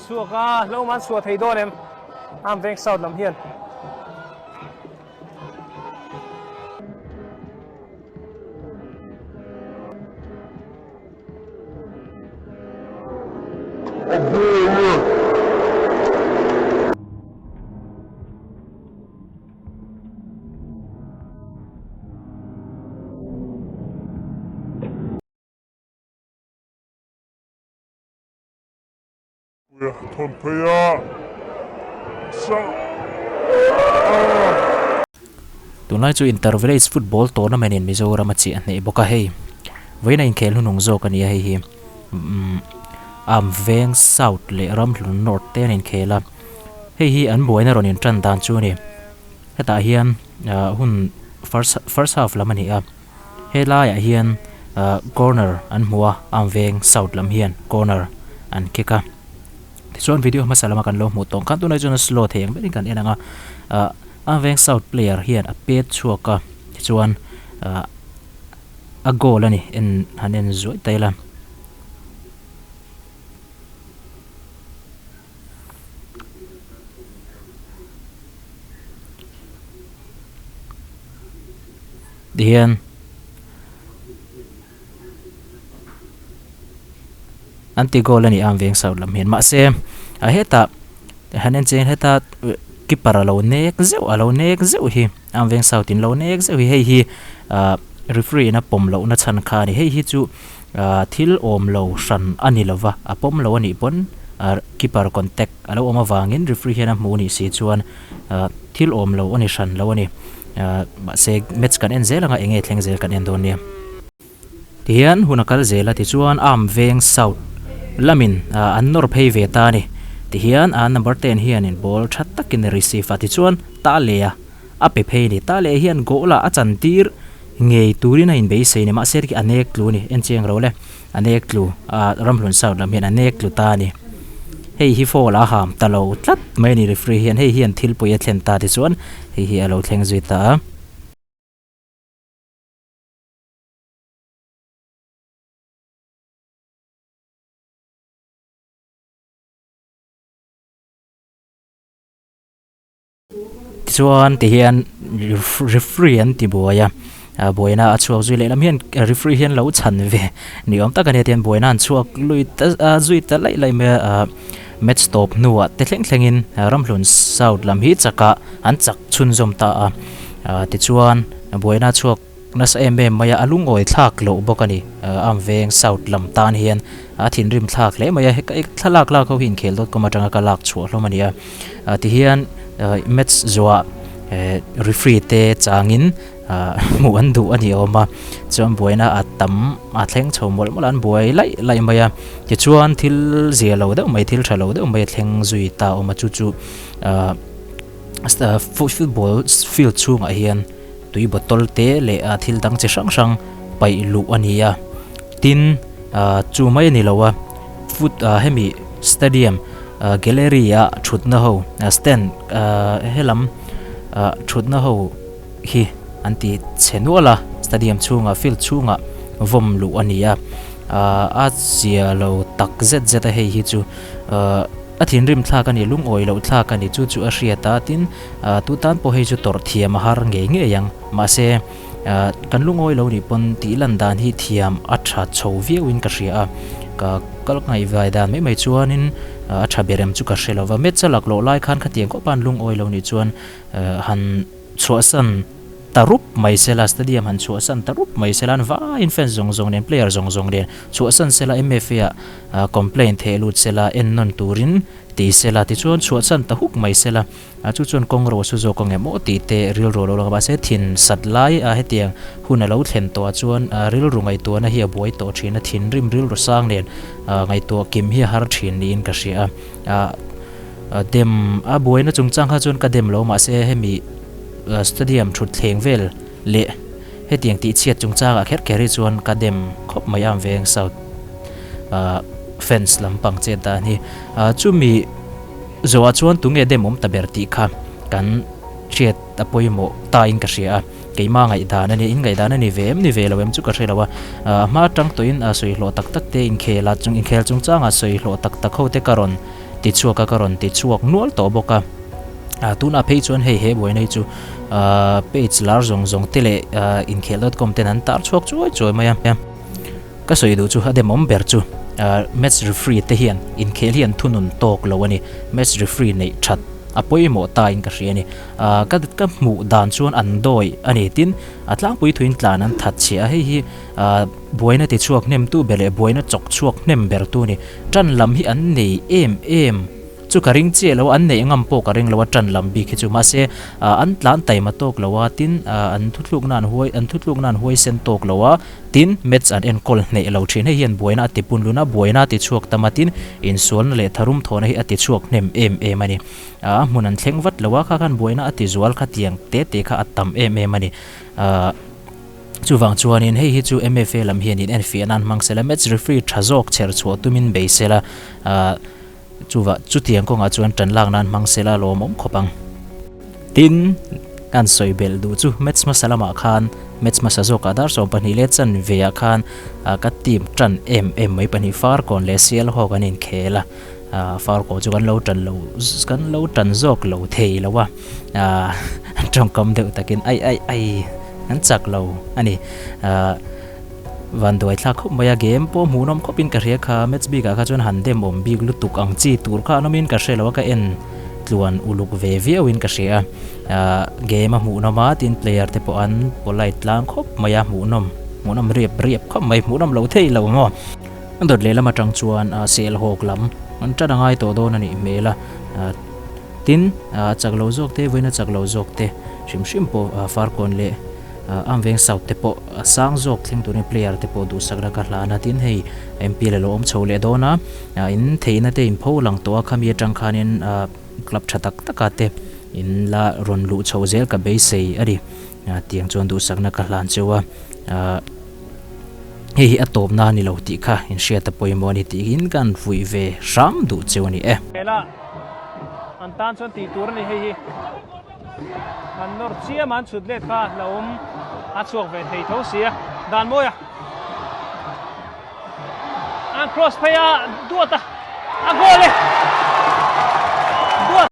chhuak a, hlauhawm an chhuah thei dawn em? Arm Veng South lam hian. Tunlai chu Inter Village Football Tournament in Mizoram a chiah hneh bawk a hei. Vawiin a inkhel hnunung zawk a ni a hei hi. Umm Arm Veng South leh Ramhlun North te an inkhel a. Hei hi an buaina rawn intan dan chu a ni. Hetah hian hun first first half lam a ni a. Helaiah hian corner an hmu a, Arm Veng South lam hian corner an kick a. Tichuan video hmasa lama kan lo hmuh tawh ang khan tunah chuan a slow thei ang berin kan en ang a. Arm Veng South player hian a pet chhuak a, tichuan a goal a ni en han en zuai ta ila. Tihian an ti goal a ni ang veng south lam hian mahse a hetah han en chiang heta keeper a lo nek zeuh a lo nek zeuh hi ang veng south in lo nek zeuh hi hei hi ah referee in a pawm loh na chhan kha a ni hei hi chu ah thil awm lo hran a ni lova a pawm lo a nih pawn ah keeper contact a lo awm avangin referee hian a hmuh a nih si chuan ah thil awm lo a ni hran lo a ni ah mahse match kan en zel anga eng nge thleng zel kan en dawn nia. Tihian hun a kal zel a tichuan Arm Veng South lamin ah an nawr phei ve ta a ni. Tihian a number 10 hianin ball tha takin a receive a tichuan ta leh a a pe phei a ni. Ta leh hian goal ah a chantir ngei turin a inbeisei a ni mahse a nek tlu a ni en chiang ro le a nek tlu ah Ramhlun South lam hian a nek tlu ta a ni. Hei hi foul a ham ta lo tlat mai a ni referee hian hei hian thil pawih a thlen ta tichuan hei hi a lo thleng zui ta a. Tichuan tihian referee an ti buai a ah buaina a chhuak zui lehlam hian referee hian lo chhan ve ni awm tak a nia tihian buaina an chhuak lui ta ah zui ta laih laih mai a ah match tawp hnuah te thleng thlengin Ramhlun South lam hi chakah an chak chhunzawm ta a ah tichuan buaina a chhuak Nasa em em mai a, a lungawi thlak loh bawk a ni. Am veng South lam tan hian a thinrim thlak hle mai a, hei thlalak lak ho hi inkhel dawt kawm atanga ka lak chhuah hlawm a ni a. Tihian match zuah referee te changin hmuh an duh a ni awm a, chuan buaina a tam a thleng chho mawlh mawlh a, an buai laih laih mai a. Tichuan thil zia lo deuh mai, thil tha lo deuh mai a thleng zui ta awm a, chu chu football field chhungah hian tui bottle te leh ah thil dang chi hrang hrang paih luh a ni a tin ah chu mai a ni lo a foot ah hemi stadium ah gallery ah thutna ho ah stand ah helam ah thutna ho hi an ti chhe nual a stadium chhungah field chhungah vawm luh a ni a ah a zia lo tak zet zet a hei hi chu ah a thinrim thlak a ni lungawi loh thlak a ni chu chu a hriat a tin. Ah tu tan pawh hei chu tawrh thiam a har ngei ngei ang. Mahse, ah kan lungawi lo nih pawn tih lan dan hi thiam a tha chho viau in ka hria a. Ka kal ngaihvai dan mai mai chuanin a tha ber em chu ka hre lo va. Match a lak loh lai khan khatiang khawp a an lungawi lo nih chuan han chhuahsan ta rup mai sela, stadium han chhuahsan ta rup mai sela, an vaiin fans zawng zawng nen player zawng zawng nen chhuahsan sela MFA ah complaint theh lut sela ennawn turin Ti sela, tichuan chhuahchhan ta huk mai sela, a chu chuan kawng ro su zawk ang em aw tih te rilru a lo lang a, mahse thin sat lai a hetiang hun a lo thlen tawh ah chuan rilru ngaihtuahna hi a buai tawh thin a, thinrim rilru sang nen ngaihtuah kim hi a har thin niin ka hria a, a dem a buaina chungchang kha chuan ka dem lo mahse hemi stadium thutthleng vel leh hetiang tih chhiat chungchangah kher kher hi chuan ka dem khawp mai a, Veng South. Fans lampang chet dan hi chumi zawhah chuan tunge dem awm ta ber tih kha kan hriat a pawimawh ta in ka hria a, keimah ngaihdan a nia, in ngaihdan a ni ve em ni ve lo em chu ka hre lo a, a hma atang tawhin sawi hlawh tak tak te inkhel a chung inkhel chungchanga sawi hlawh tak tak ho te ka rawn ti chhuak a ka rawn ti chhuak nual tawh bawk a. Tunah phei chuan hei he buaina hi chu page lar zawng zawng te leh inkhel dot com ten an tar chhuak chuai chuai mai a. Ka sawi duh chu a demawm ber chu match referee te hian inkhel hi an thunun tawk lo a ni. Match referee neih that a pawimawh ta in ka hria a ni. Ka ka hmuh dan chuan an dawi a ni. Tin, a tlangpui thuin tlan an that chhiah a, hei hi buaina ti chhuak hnem tu ber leh buaina chawk chhuak hnem ber tu a ni. Tan lam hi an nei em em. Chu ka ring chiah lo a, an neih ngam pawh ka ring lo a tan lam bik hi chu. Mahse, an tlan taima tawk lo a, tin an thuthlukna an huai an thuthlukna an huaisen tawk lo a, tin match an enkawl hneh lo thin. Hei hian buaina a ti pun lun a, buaina a ti chhuak tam a, tin insualna leh tharum thawhna hi a ti chhuak hnem em em a ni. A hmun an thleng vat lo a, kha khan buaina a ti zual khatiang te te kha a tam em em a ni. Chuvang chuanin hei hi chu MFA lam hian in enfiah nan hmang sela, match referee tha zawk chher chhuah tumin bei sela, Chuvah chutiang kawngah chuan tan lak nan hmang sela lawmawm khawp ang. Tin, kan sawi belh duh chu match hmasa lamah khan match hmasa zawkah dar 12 leh chanve ah khan ka team tan em em mai pahnih Farkawn leh Sialhawk an inkhel a, Farkawn chu kan lo tan lo kan lo tan zawk lo thei lo a, tawngkam deuh takin ai ai ai an chak lo a ni. Vanduai thlak khawp mai a, game pawh hmuhnawm khawpin ka hria kha, match bikah kha chuan han dem awm bik lutuk ang chi tur kha an awmin ka hre lo a, ka en tluan uluk ve viauin ka hria a, game a hmuhnawm a tin player te pawh an polite tlang khawp mai a, hmuhnawm hmuhnawm riap riap khawp mai, hmuhnawm lo thei lo maw. A dawt lehlam atang chuan sel hawk lam an tan a ngai tawh dawn a nih hmel a, tin chak lo zawk te vawiin a chak lo zawk te hrim hrim pawh Farkawn leh Am veng South te pawh a sang zawk thleng turin player te pawh duhsakna ka hlan a, tin hei MPL a lo awm chho leh dawn a, in theihna te in pho lang tawh a, khami atang khanin club tha tak taka te in la rawn luh chho zel ka beisei a ni, tiang chuan duhsakna ka hlan cheu a, hei hi a tawpna a ni lo tih kha in hriat a pawimawh a ni tiin ka han fuih ve hram duh cheu a ni e. Hela an tan chuan tih tur a ni hei hi. An nawr chiam a, an chhut let kha la awm a chhuak ve thei tho si a, dan mawi a. An cross phei a, duat a, a goal e!